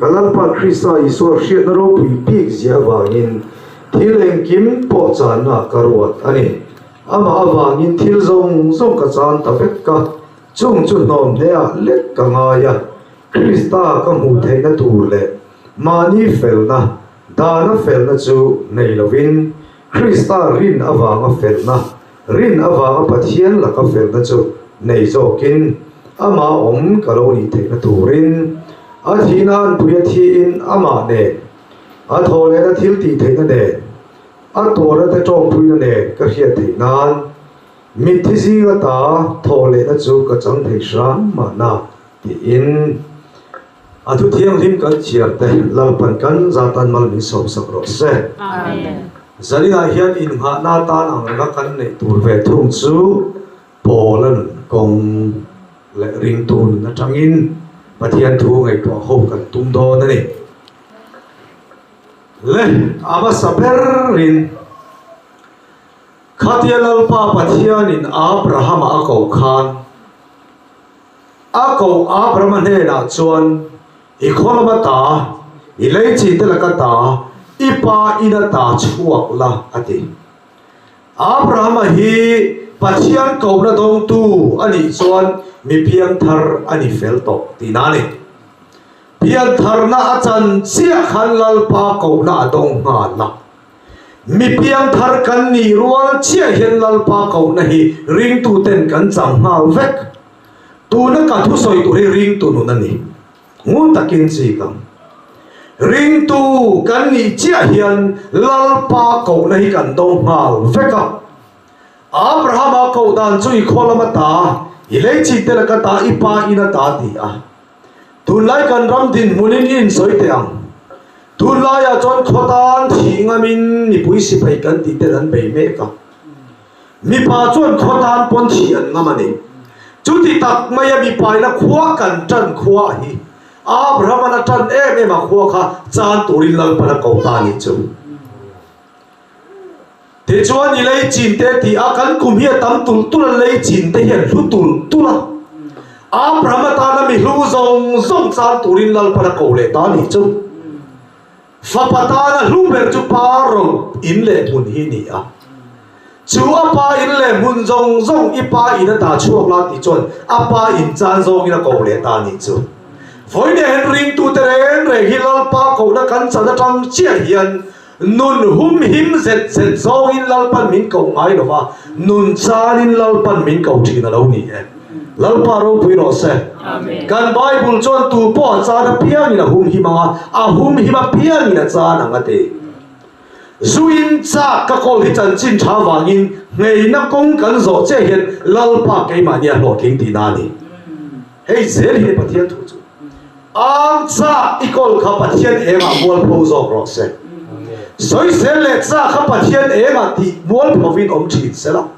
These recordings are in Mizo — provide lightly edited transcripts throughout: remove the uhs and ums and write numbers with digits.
Ka Lalpa Krista Isua hriatna ropui bik zia avangin thil engkim pawh channa ka ruat a ni. Amah avangin thil zawng zawng ka chan ta vek a, chung chu hnawm hneah lek ka ngai a, Krista ka hmuh theihna tur leh mahni felna, dana felna chu nei lovin Krista rin avanga felna Rin avanga Pathian laka felna chu nei zawkin amah awm ka lo nih theihna turin a thihna anpui a thiin amah nen, a thawh lehna thil tih theihna nen, a tuarna te tawngpuina nen ka hriat theih nan mitthi zinga ta thawh lehna chu ka chang thei hram mahna tiin a thu thianghlim kan chhiar te Lalpan kan zatan mal min sawmsak rawh se. Amen. Zaninah hian innghahna atan ang renga kan neih tur ve thung chu Paula nun kawng leh ringtu nun atangin Pathian thu ngaihtuah ho kan tum dawn a ni. Le a hmasa berin khatia Lalpa Pathianin Abrahama a koh khan a koh Abrahama hnenah chuan I khaw lama ta, i lei chi te laka ta, i pa ina ta chhuak la, a ti. Abrahama hi Pathian kohna dawngtu a nih chuan mi piangthar a ni fel tawh tihna a ni. Piantharna a chan chiah khan Lalpa kohna a dawng nghal a. Mi piangthar kan nih rual chiah hian Lalpa kohna hi ringtuten kan chang nghal vek. Tuna ka thusawi tur hi ringtu nun a ni. Ngun takin chik ang. Ringtu kan nih chiah hian Lalpa kohna hi kan do nghal vek a. Abrahama koh dan chu i khaw lama ta, i lei chin te laka ta, i pa in a ta ti a. Tunlai kan ram dinhmunin i insawi teh ang. Tunlaiah chuan khaw tan thih ngamin mipui sipai kan tih ten an bei mek a. Mipa chuan khaw tan pawn thih an ngam a ni. Chuti tak maia mipaina khua kan tan khua hi Abraham-an a tan em em a khua kha chan turin Lalpan a ko ta a nih chu. Tichuan i lei chin te ti a kan kum hi a tam tulh tulh a, lei chin te hi an hlu tulh tulh a. Abraham atana mi hlu zawng zawng chan turin Lalpan a ko leh ta a nih chu. Fapa tana hlu ber chu pa ro in leh hmun hi ni a. Chu a pa in leh hmun zawng zawng i pa in a ta chhuak la tih chuan a pa in chan zawngin a ko leh ta nih chu. Vawiin ah hian ringtute reng reng hi Lalpa kohna kan chan atang chiah hian nun hum him zet zet zawngin Lalpan min koh ngai lo va, nun chanin Lalpan min ko thin a lo ni e. Lalpa ropui rawh se. Kan Bible chuan tu pawh a chan apiangin a humhim ang a, a humhim apiangin a chan ang a ti. Zu in chak ka kawl hi chanchin tha vangin ngheina kawng kan zawh che hian Lalpa keimahni a hlawhtling tihna a ni. Hei zel hi ni Pathian thu chu. Ang chak i kawl kha Pathian engah mualpho zawk rawh se. Sawisel leh chak kha Pathian engah tih mualphovin awm thin sela.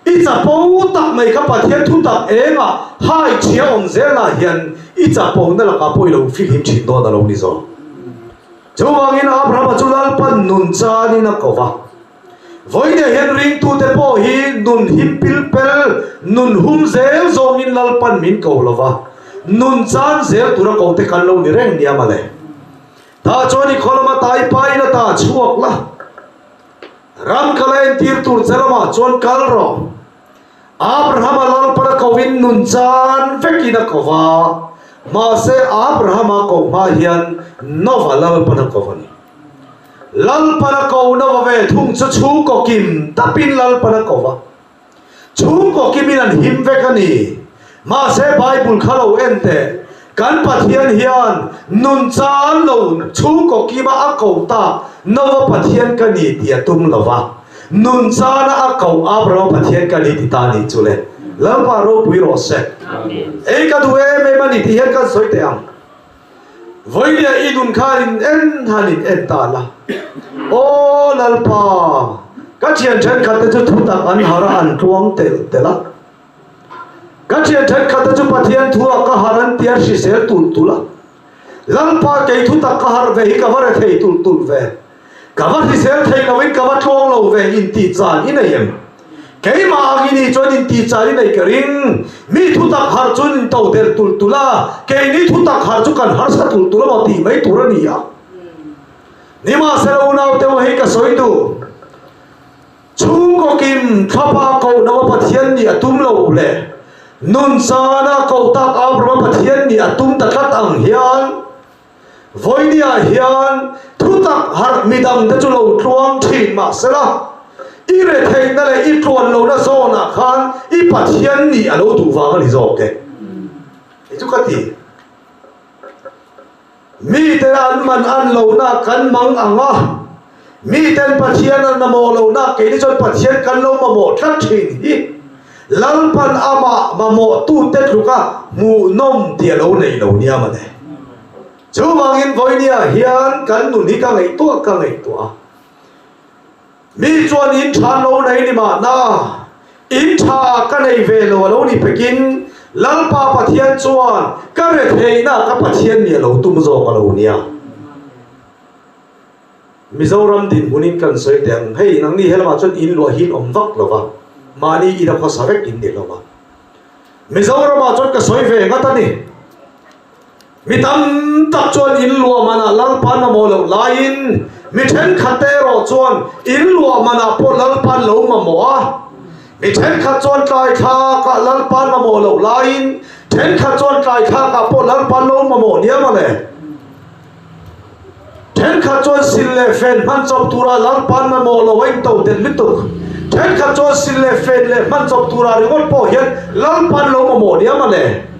I chapo tak mai kha Pathian thu tak engah hai chhia awm zelah hian i chapona lakah pawh i lo fihlim thin dawn a lo ni zawk. Chuvangin Abrahama chu Lalpan nun chanin a ko va. Vawiinah hian ringtute pawh hi nun him pil pel, nun hum zel zawngin Lalpan min ko lo va, nun chan zel tura ko te kan lo ni reng nia mawle. Tah chuan i khaw lama tai pain a ta chhuak la. Ram ka la entir tur che lamah chuan kal rawh. Abrahama Lalpana kohin nun chan vekin a ko va, mahse Abrahama koh hma hian Nova Lalpana ko a ni. Lalpana ko Nova ve thung chu chhungkaw kim tapin Lalpana ko va. Chhungkaw kimin an him vek a ni. Mahse Bible kha lo en teh, kan Pathian hian nun chan lo chhungkaw kima a ko tak Nova Pathian ka ni tih a tum lo va, nun chana a koh Abrahama Pathian ka ni ti ta nih chu le. Lalpa ropui rawh se. Ei ka duh em em a ni tih hian kan sawi teh ang. Vawinia i nun khan in en han in en ta la. Aw Lalpa, ka thian thenkhat te chu thutak an har a an tluang telh telh a. Ka thian thenkhat te chu Pathian thu ah ka har an tia hrisel tulh tulh a. Lalpa kei thutak ka har ve hi ka va re thei tulh tulh ve. Ka va hrisel thei lo in ka va tluang lo ve in tih chan i nei em? Keimah ang i nih chuan intihchah i nei ka ring. Mi thutak harh chu an intodelh tulh tulh a, keini thutak harh chu kan harsa tulh tulh a maw tih mai tur a ni a. Nimahsela unaute u hei ka sawi duh, chhungkaw kim thlapa koh loa Pathian nih a tum lo leh nun chana koh tak Abrahama Pathian nih a tum ta tlat ang hian, Vawinia hian thutak harh midangte chu lo tluang thin mah sela, i retheihna leh i tluan lohna zawnah khan i Pathian nih a lo duh vang a ni zawk e. Hei chu ka ti. Mite an man an lohna kan mang ang a, miten Pathian an mamawh lohna keini chuan Pathian kan lo mamawh tlat thin hi Lalpan amah mamawhtute tluka hmuhnawm tih a lo nei lo nia mawle. Chuvangin vawinia hian kan nun hi ka ngaihtuah ka ngaihtuah a. Mi chuan in tha lo nei ni mahna, in tha ka nei ve lo a lo ni pekin Lalpa Pathian chuan ka retheihna ka Pathian nih a lo tum zawk a lo nia. Mizoram dinhmunin kan sawi teh ang, hei nangni helamah chuan in luah hi in awm vak lo va, mahni ina khawsa vek in ni hlawm a. Mizoramah chuan ka sawi ve ngat a ni. Mi tam tak chuan in luah manah Lalpan mamawh loh laiin mi thenkhat te erawh chuan in luah manah pawh Lalpan lo mamawh a. Mi thenkhat chuan tlai thlakah Lalpan mamawh loh laiin thenkhat chuan tlai thlakah pawh Lalpan lo mamawh nia mawle. Thenkhat chuan sil leh fen hman chawp tura Lalpan mamawh lo a into tel lutuk. Thenkhat chuan sil leh fen leh hman chawp tura ringawt pawh hian Lalpan lo mamawh nia mawle.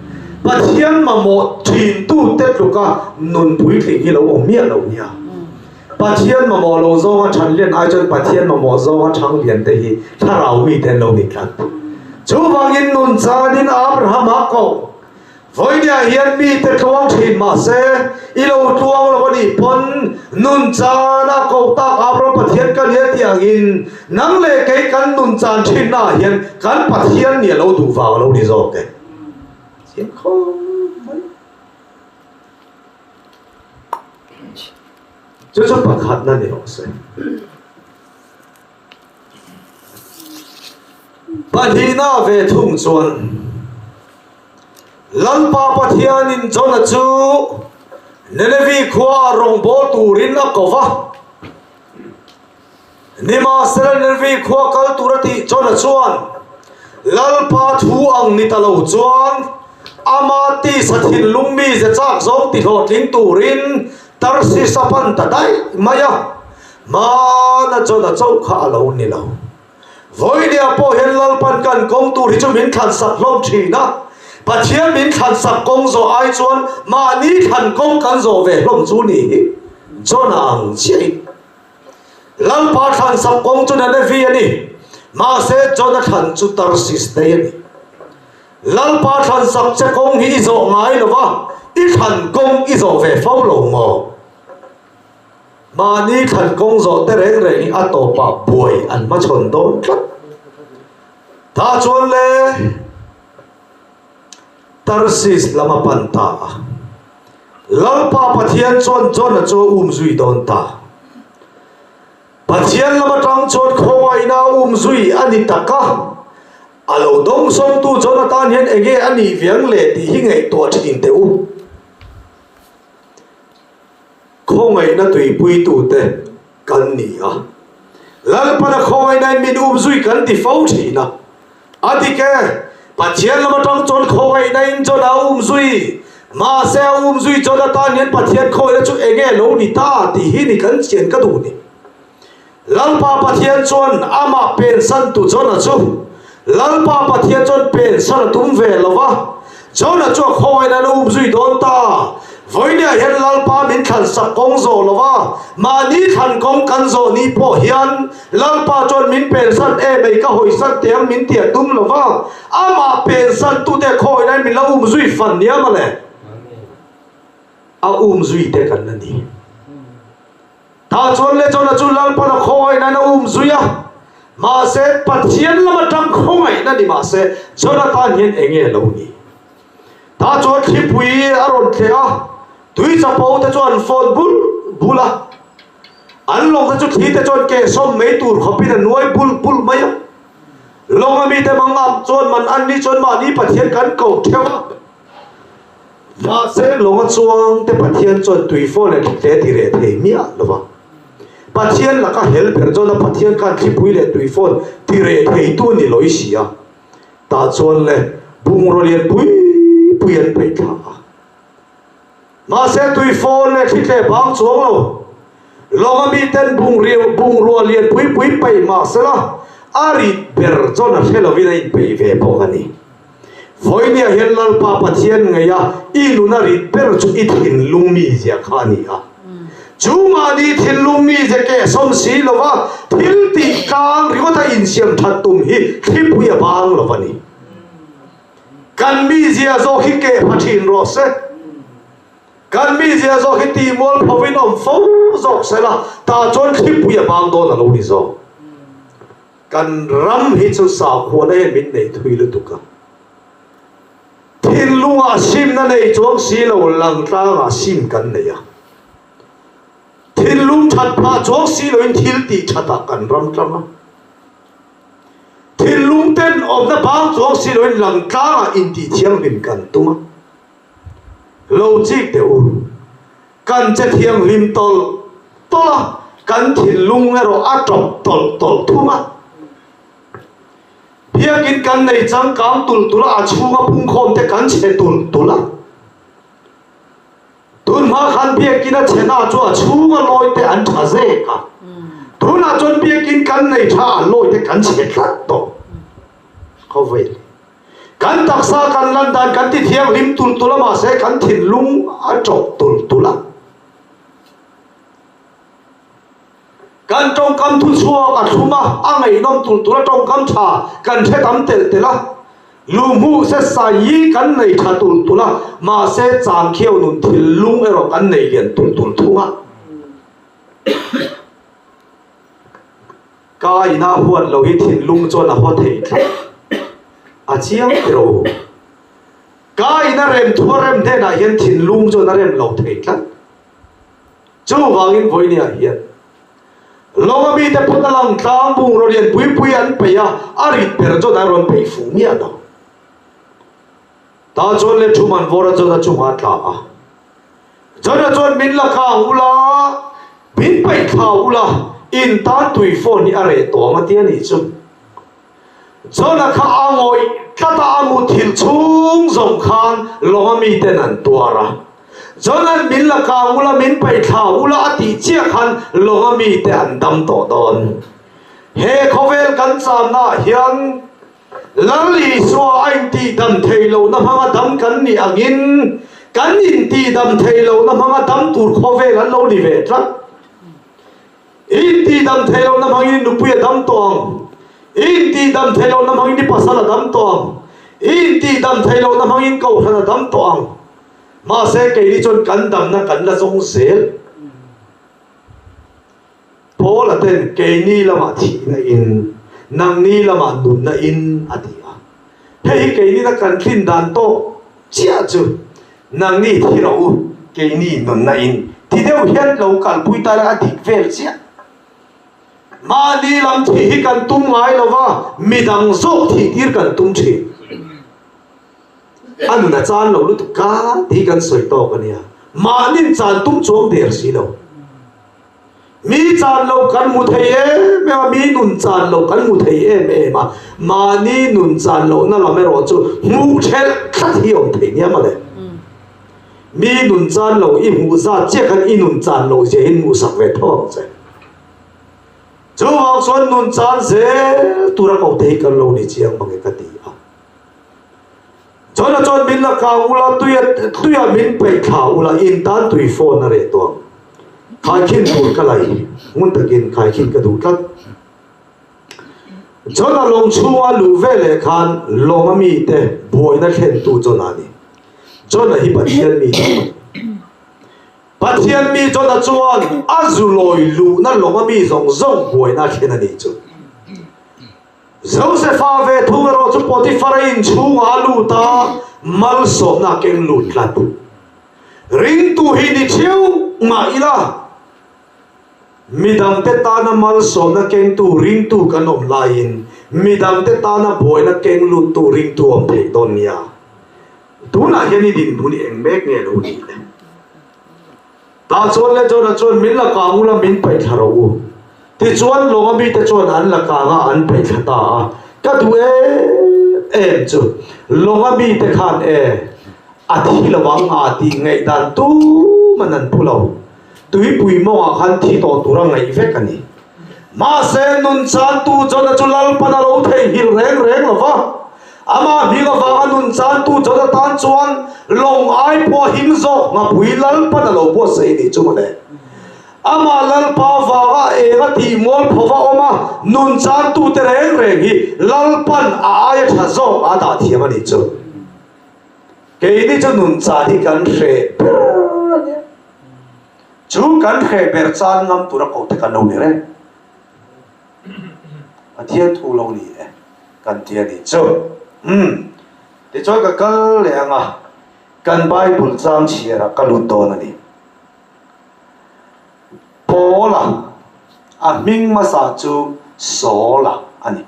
Pathian mamawh thintute tluka nun puitling hi lo awm miah lo nia. Pathian mamawh lo zawnga than lian ai chuan Pathian mamawh zawnga thang lian te hi thlarau mite an lo ni tlat. Chuvangin nun chanin Abrahama koh Vawinia hian mite tluang thin mah se, i lo tluang lo a nih pawn nun chan a koh tak Abraham Pathian ka nia tih angin nang leh kei kan nun chan thinna ah hian kan Pathian nih a lo duh vang a lo ni zawk e. Chiang khawp mai. Chu chu pakhatna ni rawh se. Pahnihna ve thung chuan Lalpa Pathianin Jona chu Ninevi khuaah rawngbâwl tûrin a ko va. Nimahsela Ninevi khua kal tûr a tih Jona chuan Lalpa thu ang ni ta lo chuan ama tisa thinlung mize châk zawng tihlawhtling tûrin Tarsis a pan ta daih mai a. Hmana Jona chauh kha a lo ni lo. Vawinia pawh hian Lalpan kan kawng tur hi chu min thlansak hlawm thin a, Pathian min thlansak kawng zawh ai chuan mahni thlan kawng kan zawh ve hlawm chu ni hi Jona ang chiahin Lalpa thlansak kawng chu Nineveh a ni, mahse Jona thlan chu Tarsis daih a ni. Lalpa thlansak che kawng hi i zawh ngai lo va, i thlan kawng i zawh ve fo lo maw? Mahni thlan kawng zawh te reng reng hi a tawpah buai an hmachhawn dawn tlat. Tah chuan le Tarsis lam a pan ta a. Lalpa Pathian chuan Jona chu a um zui dawn ta. Pathian lam atang chuan khawngaihna a um zui a ni tak a. A lo dawngsawmtu Jona tan hian enge a nih viang le tih hi ngaihtuah thin teh u. Khawngaihna tuipuitute kan ni a, Lalpana khawngaihnain min um zui kan ti fo thin a. A dik e, Pathian lam atang chuan khawngaihnain chuan a um zui, mahse a um zui chuan atan hian Pathian khawngaihna chu enge lo ni ta tih hi ni kan chian ka duh ni. Lalpa Pathian chuan amah pensantu Jona chu Lalpa Pathian chuan pensan a tum ve lo va, Jona chu a khawngaihna an um zui dawn ta. Vawinia hian Lalpa min thlansak kawng zawh lo va, mahni thlan kawng kan zawh ni pawh hian Lalpa chuan min pensan em ei ka hawisan teh ang min ti a tum lo va, amah pensantute khawngaihnain min lo um zui fan nia mawle. A um zui te kan la ni. Tah chuan le Jona chu Lalpan a khawngaihna a um zui a, mahse Pathian lam atang khawngaihna ni mahse Jona tan hian eng nge lo ni? Tah chuan thlipui a rawn thleh a, tui chapo te chu an fawn bul bul a, an lawng te chu thli te chuan kehsawm mai tur khawpin a nuai bul bul mai a. Lawnga mite mangam chuan man an ni chuan mahni Pathian kan ko theuh a. Mahse lawnga chuang te Pathian chuan tuifawn leh thlitle ti reh thei miah lo va. Pathian laka hel ber chuan a Pathian khan thlipui leh tuifawn ti reh theitu ni lawih si a. Tah chuan le bungraw lian pui pui an peih thla a. Mahse tuifawn leh thlitle bang chuang lo. Lawnga miten bungrua lian pui pui peih mah sela, a rit ber chuan a hre lovin a inpeih ve bawk a ni. Vawinia hian Lalpa Pathian ngeia i nun a rit ber chu i thinlung mizia kha a ni a. Chu mahni thinlung mizia kehsawm si lova thil tih tlang ringawta insiam that tum hi thlipui a bang lo a ni. Kan mizia zawk hi keh pha thin rawh se. Kan mizia zawk hi tihmual phovin awm fo zawk se la, tah chuan thlipui a bang dawn a lo ni zawk. Kan ram hi chu sakhuana hian min nei thui lutuk a. Thinlungah simna nei chuang si lo langtlangah sim kan nei a. Thinlung that phah chuang si loin thil tih thatah kan ram tlang a. Thinlung ten awmna bang chuang si loin langtlangah intih thianghlim kan tum a. Lo chik teh u. Kan che thianghlim tawlh tawlh a, kan thinlung erawh a tawp tawlh tawlh thung a. Biakin kan nei changkang tulh tulh a, a chhunga pungkhawm te kan chhe tulh tulh a. Tun hma khan biakin a chhena chu a chhunga lawi te an tha zek a. Tunah chuan biakin kan nei tha a, lawi te kan chhe tlat tawh. Khawvel. Kan taksa kan lan dan kan ti thianghlim tulh tulh a mahse kan thinlung a tawp tulh tulh a. Kan tawngkam thu chhuak a thlum a, a ngaihnawm tulh tulh a, tawngkam tha kan hre tam telh telh a, luhmuh se sai kan nei tha tulh tulh a, mahse changkhiau nun thinlung erawh kan nei lian tulh tulh thung a. Ka ina huat lo hi thinlung chuan a haw thei tlat. A chiang tiro. Ka ina rem thu a rem hnenah hian thinlung chuan a rem lo thei tlat. Chuvangin vawinia hian Lawnga mite pawn a lang tlang bungraw lian pui pui an peih a, a rit ber chuan a rawn peih fuh miah lo. Tah chuan le thu man vawra chuan a chungah a tla a. Jonah chuan min la kang ula, min paih thla ula, in tan tui phone hi a reh tawh ang a ti a nih chu. Jonah kha a ngawih tlat a, a muthilh chhung zawng khan lawnga miten an tuar a. Jonah min la kang ula, min paih thla ula a tih chiah khan lawnga mite an dam tawh dawn. He khawvel kan chamnaah hian Lal Isua a intihdam theih lohna hmanga dam kan nih angin kan intihdam theih lohna hmanga dam tur khawvel an lo ni ve tlat. I intihdam theih lohna hmangin i nupui a dam tawh ang. I intihdam theih lohna hmangin i pasal a dam tawh ang. I intihdam theih lohna hmangin kohhran a dam tawh ang. Mahse keini chuan kan damna kan la zawng zel. Paula ten keini lamah thihna in, nangni lamah nunna in a ti a. Hei hi keinina kan thlin dan tawk chiah chu nangni thi rawh u, keini nunna in ti deuh hian lo kalpui ta ila a dik vel chiah. Mahni lam thih hi kan tum ngai lo va, midang zawk thih tir kan tum thin. A nun a chan lo lutuk ka tih hi kan sawi tawk a nia. Mahnin chan tum chuang der si lo. Mi chan lo kan hmu thei em em a, mi nun chan lo kan hmu thei em em a, mahni nun chan lohna lam erawh chu hmuh thelh tlat hi awm thei nia mawle. Mi nun chan lo i hmuh zat chiah khan i nun chan loh zia hi hmuhsak ve tho ang che. Chuvang chuan nun chan zel tura ko te hi kan lo ni chiang mange ka ti a. Chona chuan min la kang ula, tuia tuia min paih thla ula, in tan tui phone a reh tawh ang. Khaikhin tur ka lai, ngun takin khaikhin ka duh tlat. Chona lawng chhunga luh ve leh khan lawnga mite buaina thlentu Chona a ni. Chona hi Pathian mi tak a ni. Pathian mi Chona chuan a zu lawi luhna lawnga mi zawng zawng buaina a thlen a nih chu. Josefa ve thung erawh chu Potifara in chhungah a lut a, malsawmna a keng lut tlat. Ringtu hi ni thiau mah ila, midangte tana malsawmna kengtu ringtu kan awm laiin. Midangte tana buaina keng luttu ringtu awm theih dawn nia. Tunah hian i dinhmun i eng mek nge lo ni le? Tah chuan le Jonah chuan min la kang ula min paih thla rawh u. Tichuan lawnga mite chuan an la kang a, an paih thla ta a. Ka duh em em chu lawnga mite khan e, a thi lo ang a tih ngaihdan tuman an phu lo. Tuipui mawngah khan thi tawh tura ngaih vek a ni. Mahse, nun chantu Jonah chu Lalpan a lo theihnghilh reng reng lo va. Amah hming avanga nun chantu Jonah tan chuan lawng ai pawh a him zawk nghapui Lalpan a lo buatsaih nih chu mawle. Amah Lalpa vanga eng a tih mual phova awm a, nun chantute reng reng hi Lalpan a aia tha zawk a dah thiam a nih chu. Keini chu nun chan hi kan hreh ber a nia. Chu kan hreh ber chan ngam tura ko te kan lo ni reng. Pathian thu lo ni e kan ti a nih chu. Umm. Tichuan ka kal leh ang a, kan Bible chang chhiarah ka lut dawn a ni. Paula, a hming hmasa chu Saula a ni.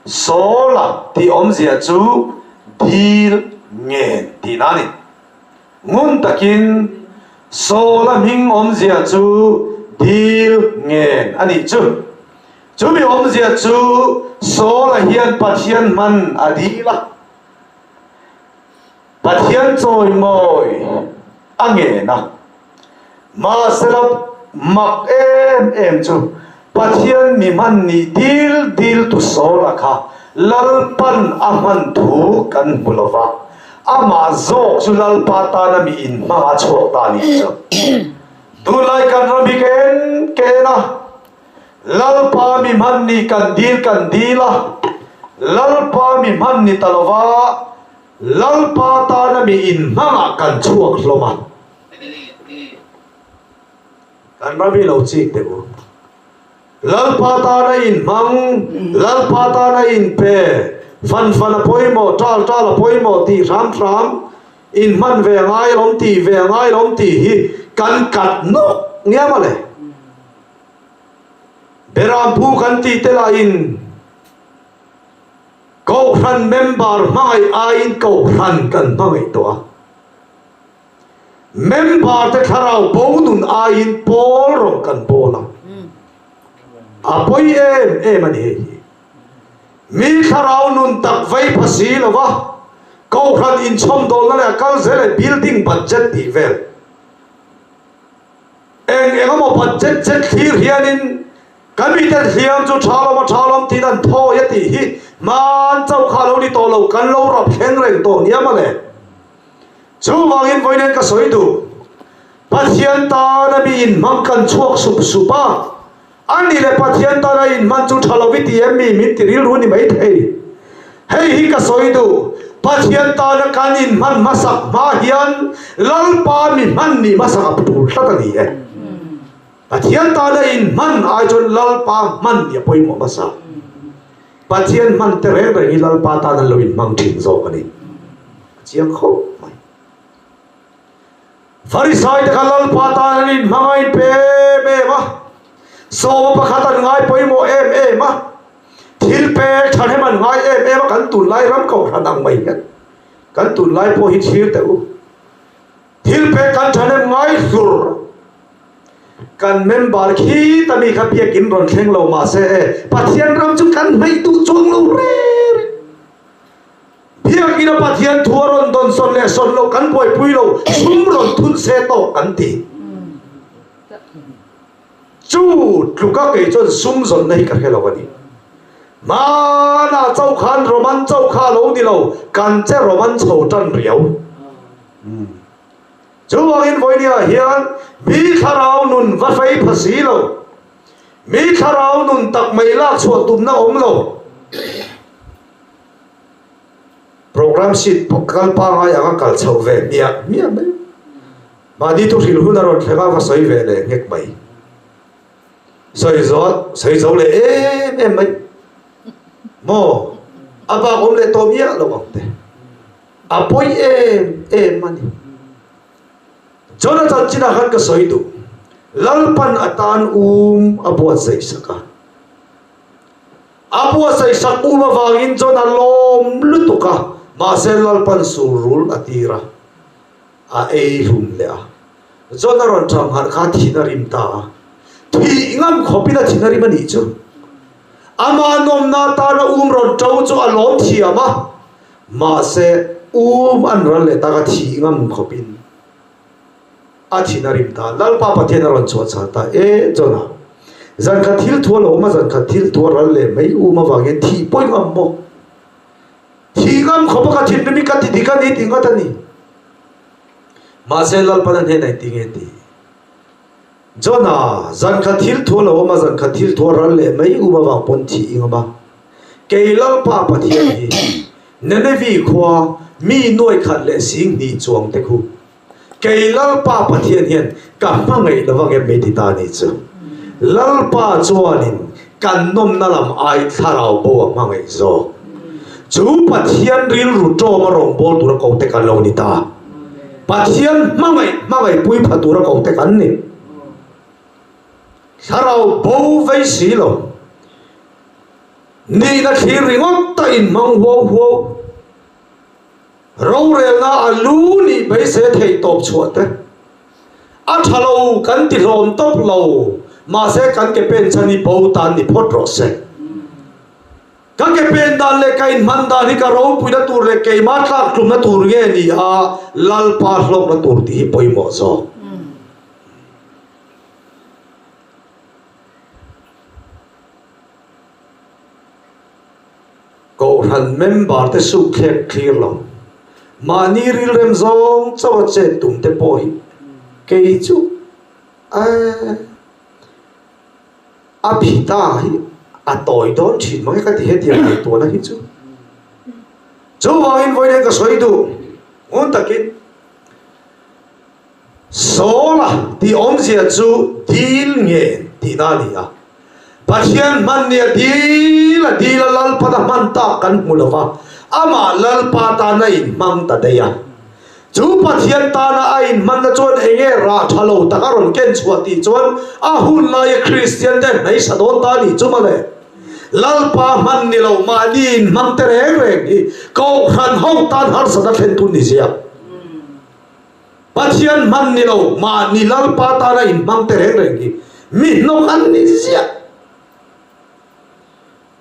Saula tih awmzia chu dil ngen tihna a ni. Ngun takin Saula hming awmzia chu dil ngen a nih chu. Chumi awmzia chu Saula hian Pathian hman a dil a, Pathian chawimawi a ngen a. Mahsela mak em em chu Pathian mi hman nih dil dil tu Saula kha Lalpan a hman thu kan hmu lo va, amah zawk chu Lalpa tana mi inhmang a chhuak ta nih chu. Tunlai kan ram hi ka en ka en a, Lalpa mi hman nih kan dil kan dil a, Lalpa mi hman ni ta lo va, Lalpa tana mi inhmangah kan chhuak hlawm a. Kan ram hi lo chik teh u. Lalpa tana inhmang, Lalpa tana inpe, fan fan a pawimawh, tal tal a pawimawh tih hram hram, inhman ve a ngai alawm tih ve a ngai alawm tih hi kan kat nawk nia mawle. Berampu kan tih te lahin Kohhran member hmangaih aiin Kohhran kan hmangaih tawh a. Member te thlarau bo nun aiin pawl rawng kan bawl a, a pawi em em a ni hei hi. Mi thlarau nun tak vei pha si lo va, Kohhran inchhawmdawlna leh a kal zel leh building budget tih vel eng eng emaw budget chet thlir hianin kan mite hliam chu tha lawm a tha lawm tiin an thawi a tih hi hman chauh kha a lo ni tawh lo, kan lo rap thleng reng tawh nia mawle. Chuvangin vawiin ka sawi duh, Pathian tana mi inhmang kan chhuak sup sup a, a ni leh Pathian tana inhman chu tha lo i ti em mi min ti rilru ni mai thei. Hei hi ka sawi duh, Pathian tana kan inhman hmasak hma hian Lalpa mi hman nih hmasak a tul tlat a ni e. Pathian tana inhman ai chuan Lalpa hman nih a pawimawh hmasa. Pathian hman te reng reng hi Lalpa tan an lo inhmang thin zawk a ni. A chiang khawp mai. Farisai te kha Lalpa tan an inhmang a inpe em em a, sawma pakhat an ngai pawimawh em em a, thil pek thahnem an ngai em em a, kan tunlai ram kohhran ang mai hian kan tunlai pawh hi thlir teh u. Thil pek kan thahnem ngai hlur. Kan member khi ta mi kha biakin rawn thleng lo mahse e, Pathian ram chu kan hnaih duh chuang lo reng reng. Biakin a Pathian thu a rawn dawn sawn leh sawn loh kan buaipui lo, sum rawn thun se tawk kan ti. Chu tluka kei chuan sum zawnna hi ka hre lo a ni. Hmanah chauh khan Roman chauh kha a lo ni lo, kan che Roman chho tan riau. Chuvangin vawinia hian mi thlarau nun va fei pha si lo, mi thlarau nun tak mai lak chhuah tumna awm lo. Program sheet kal pangai anga kal chhoh ve hmiah hmiah mai. Mahni thu hrilh hun a rawn thleng a, va sawi ve leh nghek mai. Sawi zo sawi zo leh em em mai. Maw? A bak awm leh tawh miah lo ang te. A pawi em em a ni. Jonah chanchinah khan ka sawi duh. Lalpan a tan um a buatsaih sak a. A buatsaihsak um avangin chuan a lawm lutuk a, mahse Lalpan sulrul a tir a, a ei hlum leh a. John a rawn ṭang harh kha thin a rim ta a, thih ngam khawpin a thin a rim a nih chu. Amah nawmna atana um rawn ṭo chu a lawm thiam a, mahse um an ral leh tak a thih ngam khawpin a thin a rim ta. Lalpa Pathian a rawn chhuah chhal ta, E John-a, zan khat thil thu a lo awm a, zan khat thil thu a ral leh mai um avangin thih pawi ngam maw? Thih ngam khawp a ka thinrim hi ka ti dik a ni ti ngawt a ni. Mahse Lalpan a hnenah engti nge ti? John-a, zan khat thil thu a lo awm a, zan khat thil thu a ral leh mai um avang pawn thih i ngam a. Kei Lalpa Pathian hi Nenevi khua mi nuai khat leh sing hnih chuang te khu Kei Lalpa Pathian hian ka hmangaih lo vang em mai ti ta ni chu. Lalpa chuanin kan nawmna lam ai thlarau bo a hmangaih zawk. Chu Pathian rilru ṭawm a rawngbâwl tura ko te kan lo ni ta. Pathian hmangaih hmangaih pui pha tura ko te kan ni. Thlarau bo vei si lo. Nihna thlir ringawt a inhmang huau huau. Rorelna a lu nih beisei a theih tawp chhuah te a tha lo kan ti hlawm tawp lo, mahse kan ke pen chhan hi bo tan ni phawt rawh se. Ka ke pen dan leh ka inhman dan hi ka ropuina tur leh keimah tlak tlumna tur nge ni a Lalpa hlawkna tur tih hi pawimawh zawk. Kohhran member te suk thlek thlir lo. Mahni rilrem zawng chauh a chet tum te pawh hi kei chu eh a phita hi a tawi dawn thin mang e ka ti hetiang ngaihtuahna hi chu. Chuvangin vawiin ka sawi duh ngun takin. Sawla tih awmzia chu dil nge tihna a ni a. Pathian hman nia dil a dil a Lalpan a hman tak kan hmu lo va, amah Lalpa tana inhmang ta daih a. Chu Pathian tana a inhmanna chuan eng nge rah tha lo tak a rawn ken chhuah tih chuan a hun laia Kristian te hnaisa dawn ta a nih chu mawle. Lalpa hman ni lo mahni inhmang te reng reng hi Kohhran ho tan harsatna thlentu ni ziak. Pathian hman ni lo, mahni Lalpa tana inhmang te reng reng hi mi hnawk an ni ziah.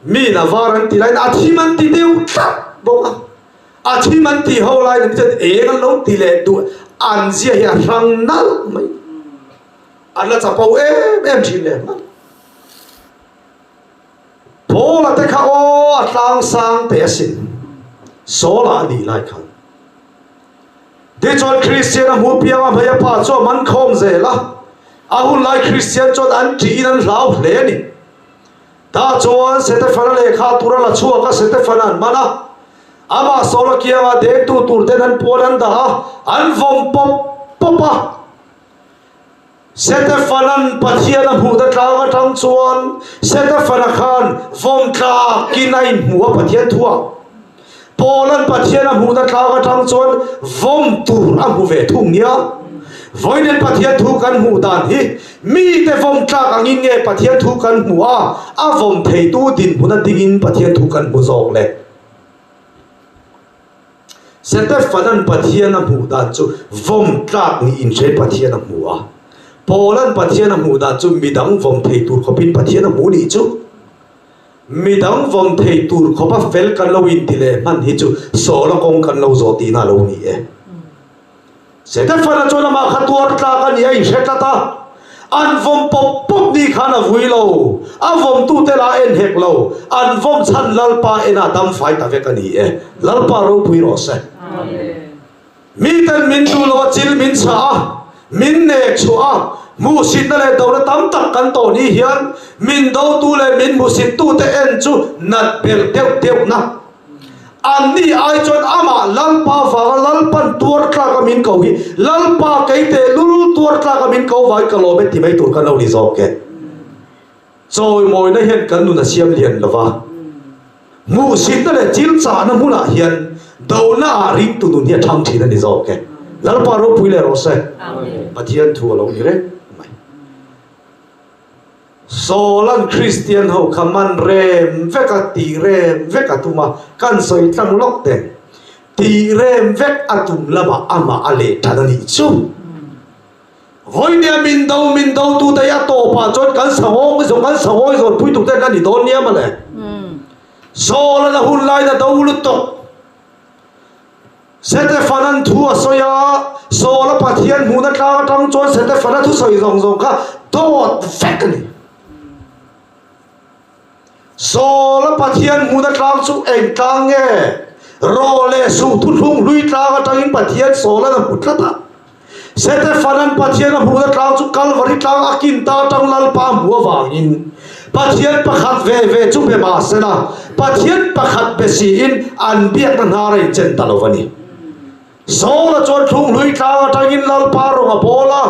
Miin a var an ti laiin a thim an ti deuh tlat bawk a, a thim an tih ho laiin an chuan eng an lo ti leh duh, an zia hi a hrang nalh mai. An la chapo em em thin leh nghal. Paula te kha aw a tlang sang teh asin, Saula a nih lai khan. Tichuan Kristian a hmuh piang a hmei a pa chu a man khawm zel a, a hun lai Kristian chuan an ṭihin an hlau hle a ni. Tah chuan Setefana lehkha tur a la chhuak a, Setefana an man a, amah Saula kiangah dengtu tur ten an puan an dah a, an vawm pawp pawp a. Setefana'n Pathian a hmuhna tlang atang chuan Setefana khan vawm tlakin a inhmu a Pathian thuah. Paula'n Pathian a hmuhna tlang atang chuan vawm tur a hmu ve thung nia. Vawiin Pathian thu kan hmuh dan hi mite vawm tlak angin nge Pathian thu kan hmuh a, a vawm theitu dinhmun a dingin Pathian thu kan hmu zawk le? Setefana'n Pathian a hmuh dan chu vawm tlak nih inhre Pathian a hmu a. Paula'n Pathian a hmuh dan chu midang vawm thei tur khawpin Pathian a hmu nih chu. Midang vawm thei tur khawpa fel kan lo inti leh hman hi chu Saula kawng kan lo zawh tihna a lo ni e. Setefana chuan amah kha tuar tlak a ni a inhre tlat a, an vawm pawp pawp ni khan a vui lo, a vawmtute lah en hek lo, an vawm chhan Lalpa enah dam fai ta vek a ni e. Lalpa ropui rawh se. Miten min duh lo a chil min chah a, min nek chhuah a, hmuhsitna leh dona tam tak kan tawh ni hian min dotu leh min hmuhsittute en chu nat belh deuh deuhna Anni ai chuan amah Lalpa vanga Lalpan tuar tlak a min ko hi Lalpa kei tehlul tuar tlak a min ko vangin ka lawm e ti mai tur kan lo ni zawk e. Chawimawina hian kan nun a siam lian lo va, hmuhsitna leh thil chahna hmunah hian dona ah ringtu nun hi a thang thin a ni zawk e. Lalpa ropui leh rawh se. Pathian thu a lo ni reng mai. Saul-a'n Kristian ho kha man rem vek a, tih rem vek a tum a, kan sawi tlang lawk teh. Tih rem vek a tum lamah amah a leh tan a nih chu. Vawinia min do min do tute hi a tawpah chuan kan sangawng zawng kan sangawi zawnpui tute an la ni dawn nia mawle. Saul-a'n a hun laiin a do lutuk. Setefana'n thu a sawi a, Saul-a Pathian hmuhna tlang atang chuan Setefana thusawi zawng zawng kha dawt vek a ni. Saul-a Pathian hmuhna tlang chu eng tlang nge? Rawh leh suh thuthlung hlui tlang atangin Pathian Saul-a'n a hmu tlat a. Setefana'n Pathian a hmuhna tlang chu Kalvari tlang a kin ta atang Lalpa a hmuh avangin Pathian pakhat ve ve chu be mah sela, Pathian pakhat be siin an biakna hnar a inchen ta lo a ni. Saula chuan thlunghlui tlang atangin Lalpa rawng a bawl a,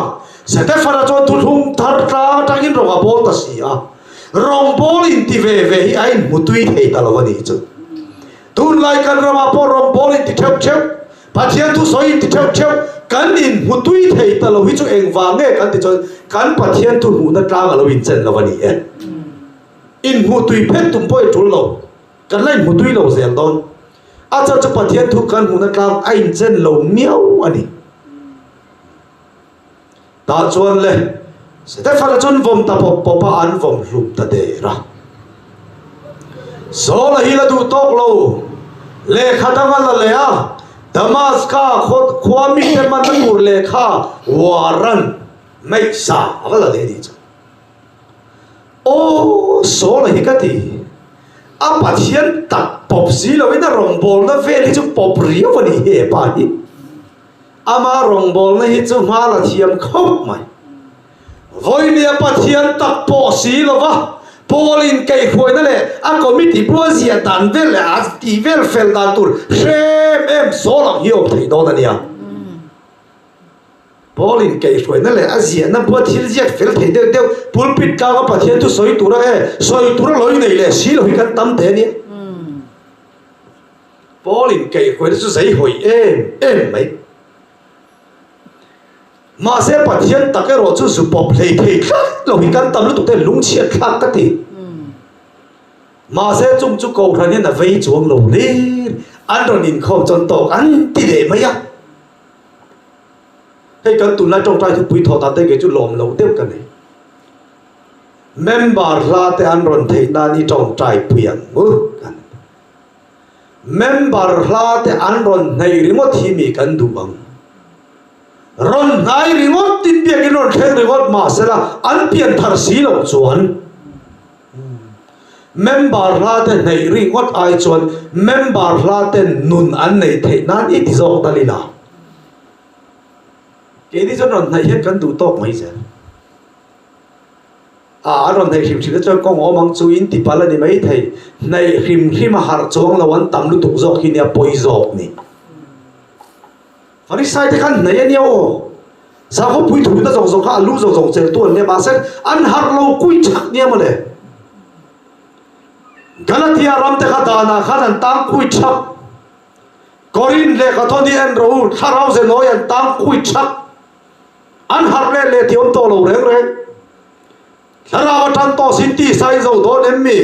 Setefana chuan thuthlung thar tlang atangin rawng a bawl ta si a. Rawngbawl inti ve ve hi a inhmutui thei ta lo a nih chu. Tunlai kan ramah pawh rawngbawl inti theuh theuh Pathian thu sawi inti theuh theuh kan inhmu tui thei ta lo hi chu engvang nge kan ti chuan kan Pathian thu hmuhna tlang a lo inchen lo a ni e. Inhmuh tui phet tum pawh i tul lo, kan la inhmu tui lo zel dawn. A chhan chu Pathian thu kan hmuhna tlang a inchen lo miau a ni. Tah chuan le, Stefana chuan vawm ta pawp pawp a, an vawm hlum ta der a. Saula hi la duh tawk lo, lehkha dang a la leh a, Damaska khua mite hmanna tur lehkha warrant neih sa a va la leh a nih chu. Aw, Saula hi ka ti, a Pathian tak pawp si loin a rawngbawlna vel hi chu pawp riau a ni he pa hi. Ama rawngbawlna hi chu hma la thiam khawp mai. Vawinia Pathian tak pawh si lova Paul in kaihhruaina leh a committee bua ziah dan vel leh a tih vel fel dan tur hrem em sawl ang hi a awm thei dawn a nia. Paul in kaihhruaina leh a ziahna bua thil ziak fel thei deuh deuh pulpit tlanga Pathian chu sawi tura e sawi tura lo inei leh si lo hi kan tam teh a nia. Paul in kaihhruaina chu zei hawi em em mai. Mahse Pathian tak erawh chu zu pawp hlei thei tlat lo hi kan tam lutuk te lungchhiat thlak ka ti. Mahse chung chu Kohhran hian a vei chuang lo lir an rawn inkhawm chuan tawk an ti leh mai a. Hei kan tunlai tawngtai thupui thawh dan te kei chu lawm lo deuh ka nei. Member hla te an rawn theih nan i tawngtai pui ang u kan ti. Member hla te an rawn hnaih ringawt hi mi kan duh ang. Rawn hnai ringawt tin biakin rawn thleng ringawt mahsela an pian thar si loh chuan member hla te hnaih ringawt ai chuan member hla ten nun an neih theih nan i ti zawk tal ila. Keini chuan rawn hnaih hian kan duh tawk mai zel. A an rawn hnaih hrim hrim te chuan kawng awm ang chu in ti palh a ni mai thei. Hnaih hrim hrim a harh chuang lo an tam lutuk zawk hi nia pawi zawk ni. Farisai te khan hnaih a nia aw. Sakhaw puithuina zawng zawng kha a lu zawng zawng chelh tu an nia mahse an harh lo kui thak nia mawle. Galatia ram te kha danah khan an tang kui thak. Korinth lehkha thawn hi en rawh u thlarau ze nawi an tang kui thak. An harh leh leh tih awm tawh lo reng reng. Thlarau atan tawh sin tisa in zo dawn em mi?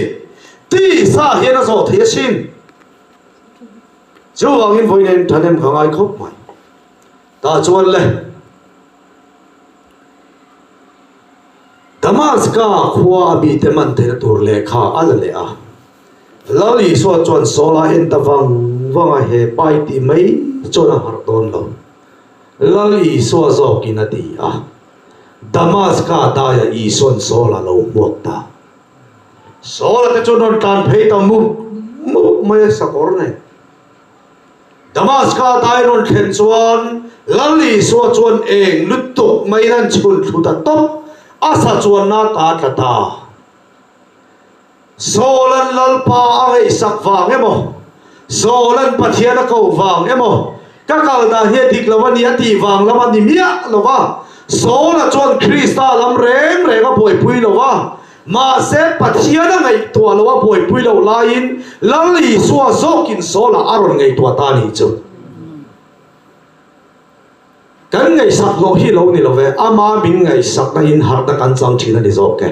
Tisa hian a zawh thei asin. Chuvangin vawiin en thahnem ka ngai khawp mai. Tah chuan le Damaska khua a mite man theihna tur lehkha a la leh a. Lal Isua chuan Saula en ta vang vang a, he pai tih mai chuan a harh dawn lo. Lal Isua zawkin a ti a. Damaska daia Isua'n Saul a lo hmuak ta. Saul-a te chuan rawn tlan phei ta mup mup mai a sakawr nen. Damaska dai rawn thlen chuan Lal Isua chuan eng lutuk maiin an chhun thlu ta tawp, a sa chuanna ta tla ta. Saul-a'n Lalpa a ngaihsak vang emaw, Saul-a'n Pathian a koh vang emaw, ka kal dan hi a dik lo a ni a tih vang lam a ni miah lo va. Saul-a chuan Krista lam reng reng a buaipui lo va, mahse Pathian a ngaihtuah lo a buaipui loh laiin Lal Isua zawkin Saul-a a rawn ngaihtuah ta a nih chu. Kan ngaihsak hlawh hi lo ni lo ve, ama min ngaihsakna in harhna kan chang thin a ni zawk e.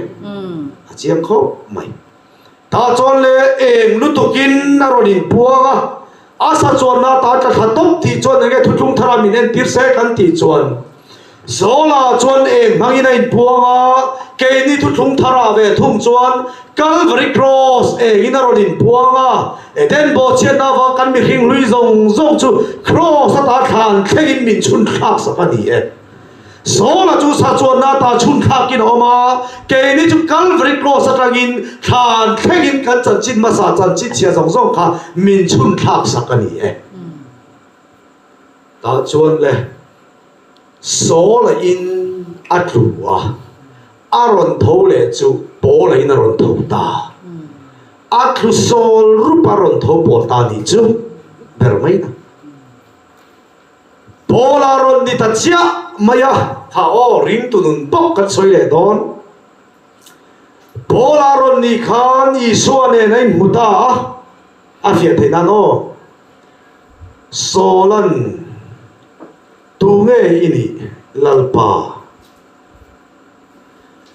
A chiang khawp mai. Tah chuan le eng lutukin a rawn inpuang a, a sa chuanna atan tla thla tawp tih chuan enge thuthlung thara min entir se kan tih chuan Zola chuan eng hmangin a inpuang a, keini thuthlung thara ve thung chuan Calvary Cross engin a rawn inpuang a, Eden bawhchhiatna avang kan mihring hlui zawng zawng chu Cross ata thlan thlengin min chhun thlak sak a ni e. Zola chu sa chuanna ata chhun thlakin a awm a, keini chu Calvary Cross atangin thlan thlengin kan chanchin hmasa chanchin chhia zawng zawng kha min chhun thlak sak a ni e. Tah chuan le Saul-a in a tlu a, a rawn tho leh chu Paul-a in a rawn tho ta. A tlu sawl rup a rawn tho pawl ta nih chu ber mai na. Paul-a rawn ni ta chiah mai a, tha aw ringtu nun bawk kan sawi leh dawn. Paul-a rawn nih khan Isua nen a inhmu ta a, a fiah theih nan aw. Saul-a'n Tu nge i nih, Lalpa?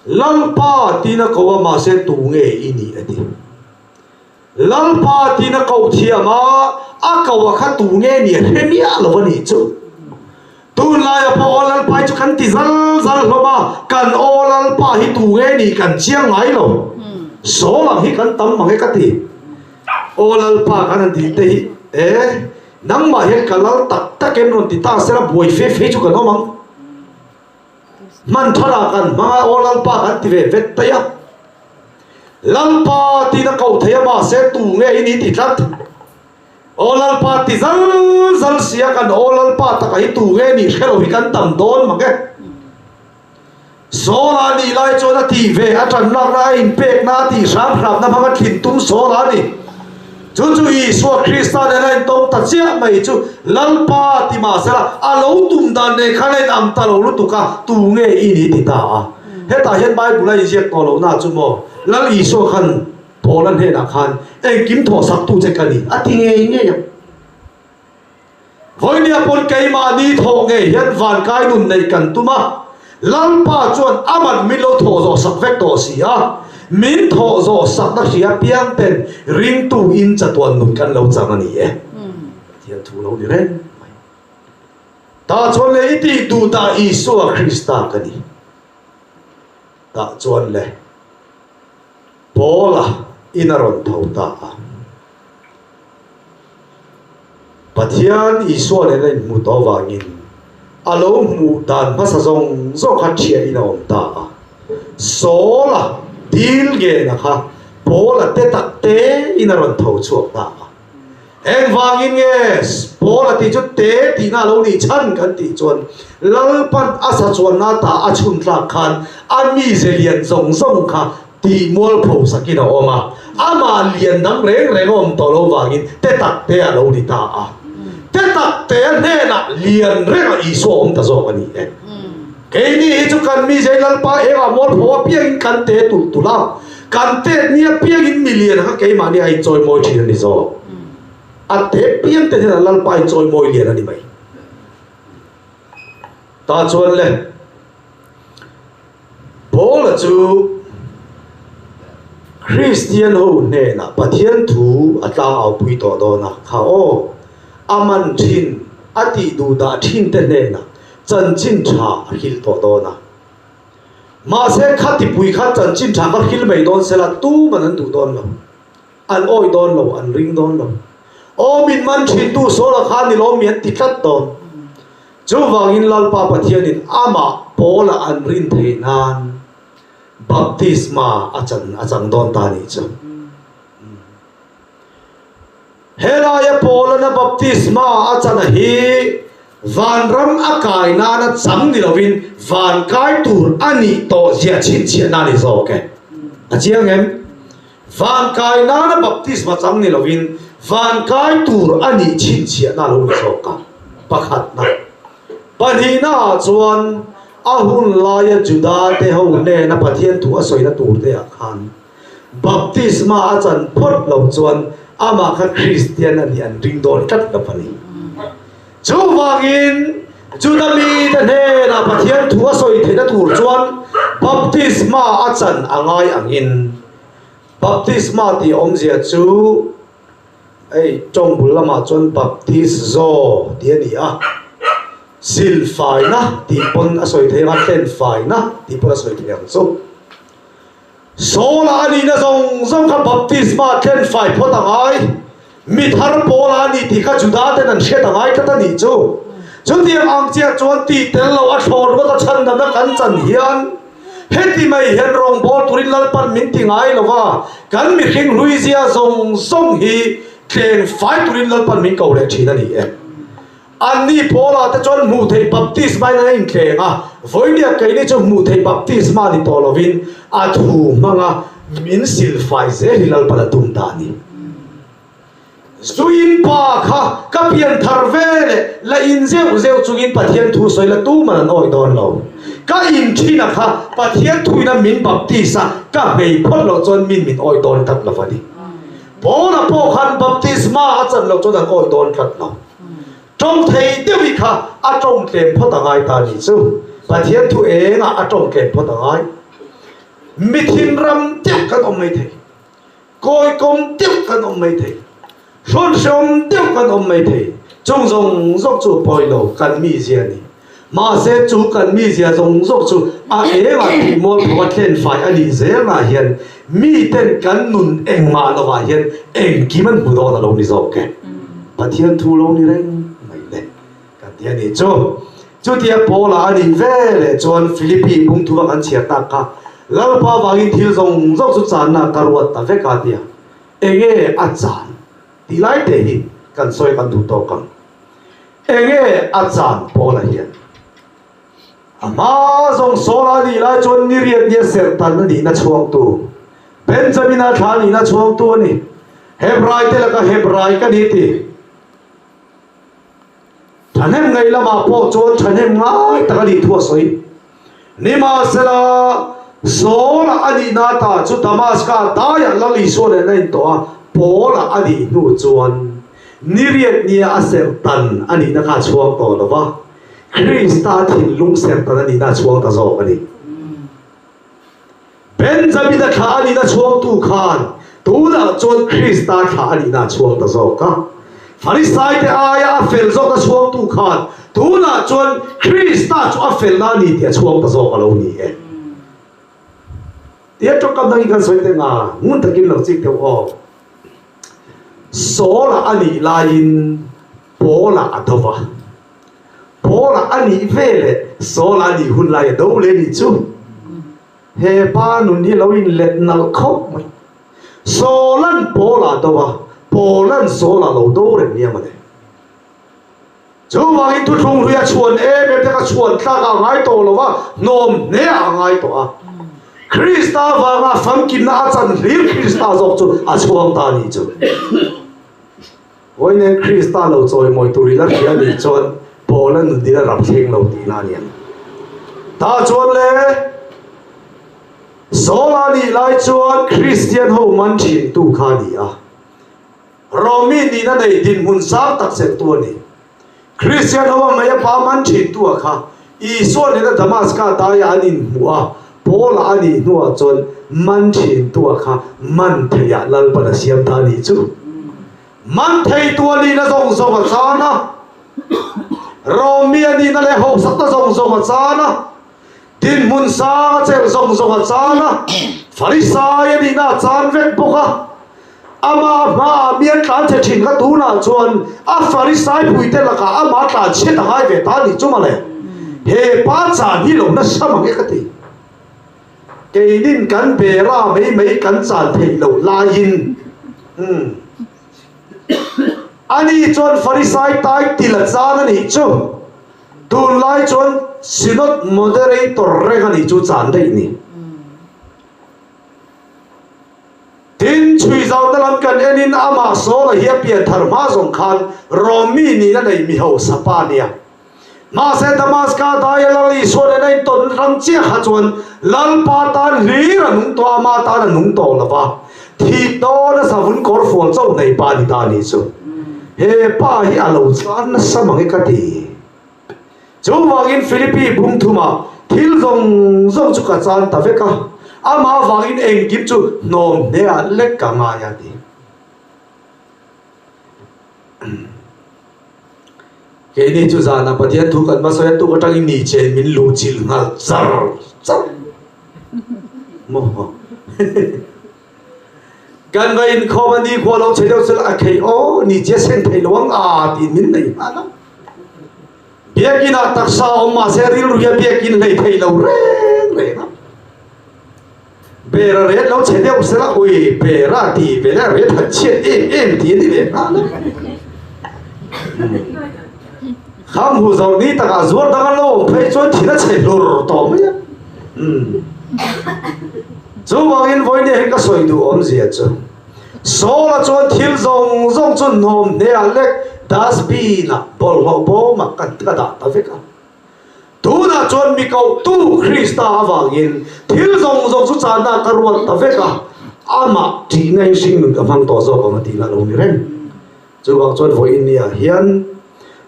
Lalpa tiin a ko a, mahse tu nge i nih a ti. Lalpa tiin a koh thiam a, a ko a kha tu nge nih a hre miah lo a nih chu. Tunlaia pawh aw Lalpa hi chu kan ti zal zal hlawm a, kan aw Lalpa hi tu nge nih kan chiang ngai lo. Sawl ang hi kan tam mang e ka ti. Aw Lalpa kan han tih te hi e, nangmah hian ka lal tak tak em rawn ti ta sela buai fe fe chu kan awm ang. Hman tharah kan hmang a, aw Lalpa kan ti ve vet daih a. Lalpa tiin a koh thei a mahse tu nge i ni ti tlat. Aw Lalpa ti zal zal sia kan aw Lalpa takah hi tu nge nih hre lo hi kan tam dawn mang e. Saul-a nih lai chuan a tih ve, a tan lakna, a inpekna, a tih hram hramna hmang a thlin tum Saul-a a ni. Chu chu Isua Krista nen a intawm ta chiah mai chu Lalpa ti mahsela a lo tum dan nen khan a inang ta lo lutuk a, tu nge i ni ti ta a. Hetah hian Bible a inziak tawh lohna chu maw Lal Isua khan Paula hnenah khan engkim thawhsaktu che ka ni a ti ngei ngei a. Vawinia pawn keimahni thawh ngei hian vankai nun neih kan tum a, Lalpa chuan aman min lo thawh zawh sak vek tawh si a, min thawh zawh sakna hria piang ten ringtu in chatuan nun kan lo chang a ni e. Pathian thu lo ni reng mai. Tah chuan le i tih duh dah Isua Krista ka ni. Tah chuan le Paula in a rawn tho ta a. Pathian Isua nen a inhmuh tawh avangin a lo hmuh dan hmasa zawng zawng kha thiahin a awm ta a. Saul-a dil ngena kha Paul-a te tak tein a rawn tho chhuak ta a. Engvangin nge Paul-a tih chu te tihna a lo nih chhan kan tih chuan Lalpan a sa chuanna ta a chhun tlak khan a mize lian zawng zawng kha Tih mualpho sakin a awm a, amah lian dang reng reng a awm tawh lo vangin te tak te a lo ni ta a. Te tak te hnenah lian renga Isua awm ta zawk a ni e. Keini hi chu kan mi zei Lalpa engah mualpho apiangin kan te tulh tulh a, kan tet ni apiangin mi lian kha keimahni a inchawimawi thin a ni zawk. A te piang te hnenah Lalpa inchawimawi lian a ni mai. Tah chuan le. Paula chu Kristian ho hnenah Pathian thu a tlangau pui tawh dawn a, kha aw, a man thin, a tih duh dah thin te hnenah chanchin tha a hrilh tawh dawn a. Mahse khatipui kha chanchin tha kha hrilh mai dawn sela tuman an duh dawn lo. An awih dawn lo, an ring dawn lo. Aw min man thintu Saula kha ni lawm mi an ti tlat dawn. Chuvangin Lalpa Pathianin amah Paula an rin theih nan baptisma a chan a chang dawn ta nih chu. Helaia Paulana baptisma a chana hi vanram a kai nana chang ni lovin van kai tur a nih tawh zia chhinchhiahna a ni zawk e. A chiang em? Van kai nana baptisma chang ni lovin van kai tur a nih chhinchhiahna a lo ni zawk a, pakhatna. Pahnihna ah chuan a hun laia Juda te ho hnena Pathian thu a sawina tur te ah khan baptisma a chan phawt lo chuan amah kha Kristian a nih an ring dawn tlat lo a ni. Chuvangin Juda mite hnenah Pathian thu a sawi theihna tur chuan baptisma a chan a ngai angin baptisma tih awmzia chu hei tawng bul lamah chuan baptizo tih a ni a, silfaina tih pawn a sawi thei ang a, tlenfaina tih pawn a sawi thei ang chu. Saula a nihna zawng zawng kha baptisma thlen fai phawt a ngai. Mi thar Paula a ni tih kha Juda ten an hriat a ngai tlat a nih chu. Chutiang ang chiah chuan tih tel lo a thlawn rawt a chhandamna kan chan hian heti mai hian rawngbâwl turin Lalpan min ti ngai lo va, kan mihring hluizia zawng zawng hi tleng fai turin Lalpan min ko leh thin a ni e. Anni Paula te chuan hmuh theih baptisma in an intleng a, vawinia keini chu hmuh theih baptisma ni tawh lovin a thu hmanga min silfai zel hi Lalpan a tum ta a ni. Zuin pa kha ka pian thar ve leh la in zeuh zeuh chungin Pathian thu sawi la tuman an awih dawn lo. Ka in thin a kha Pathian thuin a min baptis a, ka hmei phawt loh chuan min min awih dawn tlat lo a ni. Paula pawh khan baptisma a chan loh chuan an awih dawn tlat lo. Tawng thei deuh i kha a tawng tlem phawt a ngai ta nih chu. Pathian thu engah a tawng tlem phawt a ngai. Mi thinram deuh kan awm mai thei. Kawikawm deuh kan awm mai thei. Hrawnhreawm deuh kan awm mai thei. Chung zawng zawng chu pawi lo kan mizia a ni. Mahse chu kan mizia zawng zawng chu a engah tih mualpho a thlen fai a nih zelnah hian miten kan nun engmah lovah hian engkim an hmu dawn a lo ni zawk e. Pathian thu lo ni reng mai le kan ti a nih chu. Chutia Paula a nih ve leh chuan Philippi bungthu a kan chhiar tak kha Lalpa vangin thil zawng zawng chu channa ka ruat ta vek a tia enge a chan tih lai te hi kan sawi kan duh tawk ang. Enge a chan Paula hian a hma zawng Saula nih lai chuan ni riat nia serhtan a nihna chhuangtu, Benjamina thla nihna chhuangtu a ni. Hebrai te laka Hebrai ka ni ti. Thahnem ngaih lamah pawh chuan thahnem ngai tak a nih thu a sawi. Nimahsela, Saula a nihna ta chu Damaska daiah Lal Isua nen a intawh a, Paula a nih hnu chuan ni riat nia a serhtan a nihna kha a chhuang tawh lo va, Krista thinlung serhtan a nihna a chhuang ta zawk a ni. Benjamina thla a nihna chhuangtu khan tunah chuan Krista thla a nihna a chhuang ta zawk a. Farisaite aia a fel zawkna chhuangtu khan tunah chuan Krista chu a felna a ni tih a chhuang ta zawk a lo ni e. Tia tawngkam dangin kan sawi teh nga, ngun takin lo chik deuh aw. Saula a nih laiin Paula a do va. Paula a nih veleh Saula a nih hun lai a do leh nih chu. He pa nun hi lo in let nalh khawp mai. Saula'n Paula a do a, Paula'n Saula lo do reng nia mawle. Chuvangin thuthlung hlui a chhuan em em te kha chhuan tlak ah a ngai tawh lo va, hnawm hne ah a ngai tawh a. Krista vanga famkimna a chan hlir Krista zawk chu a chhuang ta a nih chu. Vawiin Krista lo chawimawi tur i la hria nih chuan Paula nun dil a rap thleng lo tihna a ni ang. Tah chuan le, Saula nih lai chuan Kristian ho man thintu kha a ni a. Romi nihna nei dinhmun sang tak chelhtu a ni. Kristian ho a mei a pa man thintu a kha Isua nena Damaska daia an inhmuh a, Paula a nih hnuah chuan man thintu a kha man theiah Lalpan a siam ta a nih chu. Man theitu a nihna zawng zawng a chan a, Romi a nihna leh hausakna zawng zawng a chan a, dinhmun sang a chelh zawng zawng a chan a, Farisai a nihna a chan vek bawk a. Amah hmaah mi an tlan chhe thin kha tunah chuan a Farisai puite lakah amah tlan chhiat a ngai ve ta a nih chu mawle. He pa chan hi lo nasa mang e ka ti. Keinin kan bera mai mai kan chan theih loh laiin umm ani chuan Farisai tai til a chan a nih chu. Tunlai chuan Synod Moderator reng a nih chu chan daih ni. Tin, chhui zauna lam kan enin amah Saula hi a pian thar hma zawng khan Rom mi nihna nei mi hausa pa a nia. Mahse, Damaska daia Lal Isua nen a intawn ram chiah kha chuan Lalpa tan hlir a nung tawh a, ama tan a nung tawh lo va, thih dawna savun kawr fual chauh nei pa a ni ta a nih chu. He pa hi a lo chan nasa mang e ka ti. Chuvangin Philippi bung thumah thil zawng zawng chu ka chan ta vek a, amah avangin engkim chu hnawm hneah lek ka ngai a ti. Keini chu zanah Pathian thu kan hmasawi a tuk atangin ni chen min luh chilh nghal char char maw. Kan va inkhawm a nikhua lo chhe deuh chu a khei aw ni che seng thei lo ang a tiin min nei nghal a. Biakin ah taksa awm mahse rilru hi a biakin hlei thei lo reng reng a. Bera ret lo chhe deuh sela ui bera ti ve leh ret han chhiat em em ti a ni ve nghal a. Kham hu zawr ni takah zuar dang an lo awm phei chuan thin a chhe hlur tawh mai a. Chuvangin vawinia hi ka sawi duh awmzia chu Saul-a chuan thil zawng zawng chu hnawm hneah lek dustbin-ah bawlhhlawh bawmah ka ka dah ta vek a. Tunah chuan mi kohtu Krista avangin thil zawng zawng chu chanah ka ruat ta vek a, amah ṭihna in hringnun ka hmang tawh zawk ang a tihna a lo ni reng. Chuvang chuan vawiin niah hian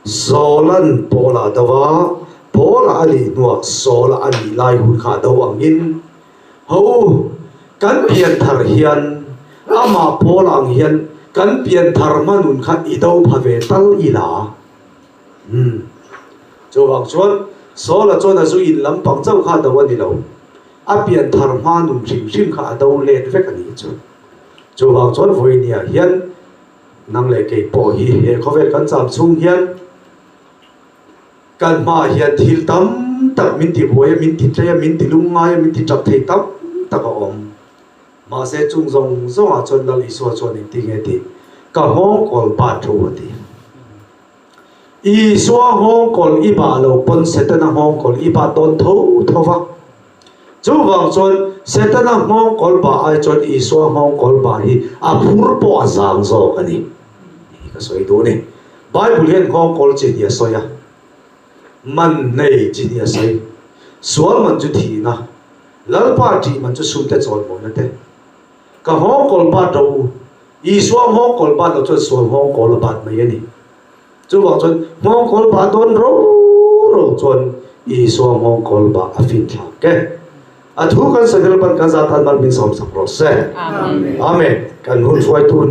Saul-a'n Paul-a do a, Paul-a a nih hnuah Saul-a a nih lai hun kha a do angin, Ho, kan pian thar hian amah Paul-a ang hian kan pian thar hma nun kha i do pha ve tal ila. Umm. Chuvang chuan Saul-a chuan a zu in lampang chauh kha a do a ni lo, a pian thar hma nun hrim hrim kha a do let vek a nih chu. Chuvang chuan vawiin hian Nang leh kei pawh hi he khawvel kan cham chhung hian kan hmaah hian thil tam tak min ti buai a, min ti tlei a, min ti lungngai a, min ti tap thei tam tak a awm. Mahse chung zawng zawngah chuan Lal Isua chuan engtin nge tih ka nghawngkawl bat ru a ti. Isua nghawngkawl i bah lo pawn Setana nghawngkawl i bat dawn tho tho va. Chuvang chuan Setana nghawngkawl bah ai chuan Isua nghawngkawl bah hi a phur pawh a zang zawk a ni tih hi ka sawi duh a ni. Bible hian nghawngkawl chi hi a sawi a, man nei chi hi a sawi. Sual man chu thihna, Lalpa ṭih man chu sumte chawimawina te. Ka nghawngkawl bat rawh u, Isua nghawngkawl bat loh chuan sual nghawngkawl a bat mai a ni. Chuvang chuan nghawngkawl bah dawn ro ro chuan Isua nghawngkawl bah a fin thlak e. A thu kan sawi Lalpan kan zat tan mal min sawmsak rawh se. Amen. Kan hun hruaitu.